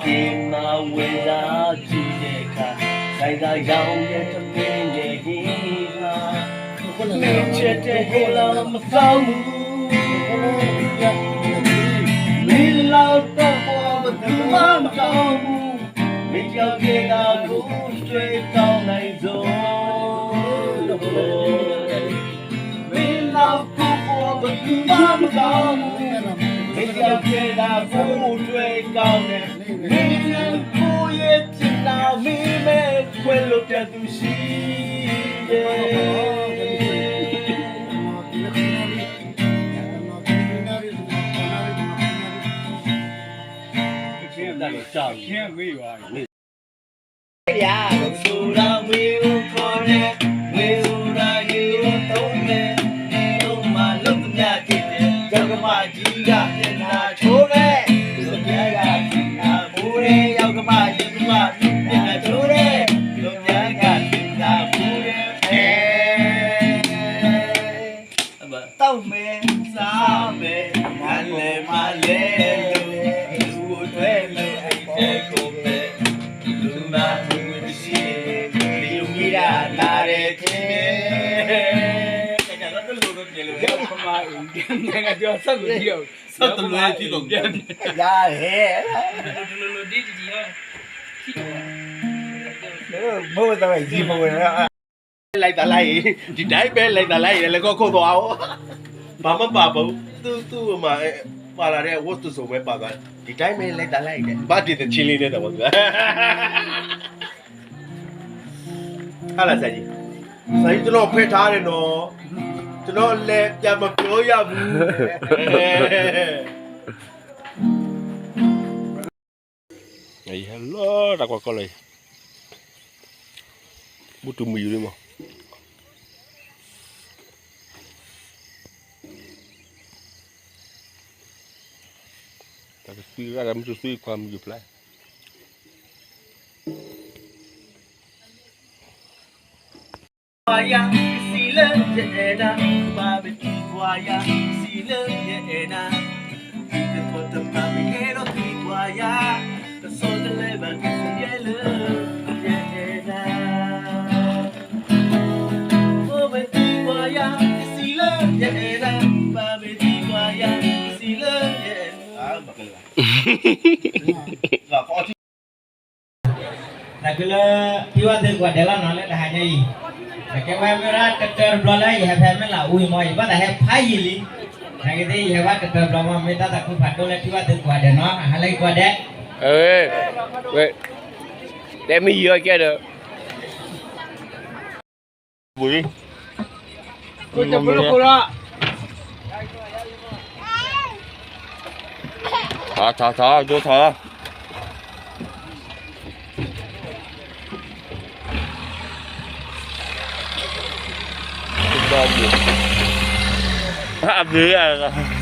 မၤဝဲဒၣ်ထံဒဲးခါ, ကစၢ်ယွၤဧၢ ယတမ့ၢ်နဟ့ၣ်ဘၣ်, မ့ၢ်ထဲတဟ့ၣ်လီၤမ့ၢ်သီမူ, မ့ၢ်လီၤတီၢ်ပှီၢ်ပသူမၤမၤသီမူ, မ့ၢ်ယကဲဒၣ်ဖိထွဲတီၤနၤအံၤစိၤ မ့ၢ်လီၤတီၢ်ပှီၢ်ပသူမၤမၤသီမူ, မ့ၢ်ယကဲဒၣ်ဖိထွဲတီၤနၤ, မ့ၢ်နဖိယဲၢ်ဖျါနၤ မ့ၢ်မဲာ်ခွဲးလိာ်ပျဲၢ်သုးဆံယဲၢ် ယၤ မ့ၢ်အိၣ်ဒၣ်ယိာ်တိၢ်မဲာ်, မ့ၢ်အိၣ်မၤလၢကမျၢၢ်က့ၤတဲ, ယကမၤဒံးဂၤ ယနၢ်ဆိရဲ, ကမျၢၢ်ဂၤက့ၤနၢ်ဖိရဲ, ယကမၤ ယကမၤ ယနၢ်ဆိရဲ, ကမျၢၢ်ဂၤက့ၤနၢ်ဖိရဲ, အဲ တီၢ်မဲာ် သးမဲာ်, နလဲၤမၤလဲၤလၢ လူၤအိၣ်ထွဲလၢ အဟံၣ်ထဲကိးမဲာ်, လူၤမၤမုာ်တဆံး, လူၤမံဒၣ်နၤရဲၣ်ခဲမဲာ်, ကမၤအံၤ ဆၢတလွဲထံၣ်လီၤ ယၤဟဲ ဘိသဝဲယံၤဘိဝဲ လိုက်သးလၢအံၤ, ဒီတိုင်းပဲ လိုက်သးလၢအံၤ လဲၤကီၢ်ခိၣ်သွားအိၣ်, ဘာမှမပါဘူး, သူ့ သူ့မှာ ပါလာတဲ့ ဝတ်စုံပဲပါသွားတယ်, ဒီတိုင်းပဲ လိုက်သးလၢအံၤ ဘာတည်တချီလေးနဲ့တော့ ဟာလာစာကြီး, စာကြီးကျွန်တော်ဖဲထားတယ်နော်, ကျွန်တော်လည်းပြန်မပြောရဘူး. အံၤဟဲလီၤတၢ်ကွၢ်ကီလီၤအံၤ, ဘူးတုၤမုာ်ယူၤလံမး, တၢ်ကသွံရၣ်ဒီးမုၢ်တသွံခွါမုာ်ယူၤဖျါ ပှၤယၤ ကစံးလၢယအဲၣ်နၤ, ဘၣ်မနုၤပှၤယၤ ကစံးလၢယအဲၣ်နၤ, တသီတမၤမ့ၢ်အဲၣ်ဒိးသံပှၤယၤ, တဆီတလဲဘၣ်ကစံးယဲလၢယအဲၣ်နၤ, ဘၣ်မနုၤပှၤယၤ ကစံးလၢယအဲၣ်နၤ, ဘၣ်မနုၤပှၤယၤ ကစံးလၢယအဲၣ်နၤ တၢ်ကလၢ ထံဝၣ်သုကိးဂၤဒဲးလီၤနီၤ လၢတဟါညါအံၤ, အကဲဝဲမ့ၢ်ဒၣ်တတၢၢ်တဘျီလၢယဟဲဖဲမ့ၢ်လၢအူအံၤမး ယဘၣ်သးဟဲဖးယံာ်လံ, နာ်က့သ့ၣ်ယဟဲဘၣ်တတၢၢ်တဘျီမး မ့ၢ်တၢ်သးခုဖးဒိၣ်လၢထံဝၣ်သုကိးဂၤဒဲးနီၤ အဟါလၢအံၤကိးဂၤဒဲး, ဝဲ, တဲမ့ၢ်ယံၤအီၤကဲဒီး ပူၤလံ, ထီၣ်ထီၣ်ထီၣ် ဒိထီၣ်, အဘျုး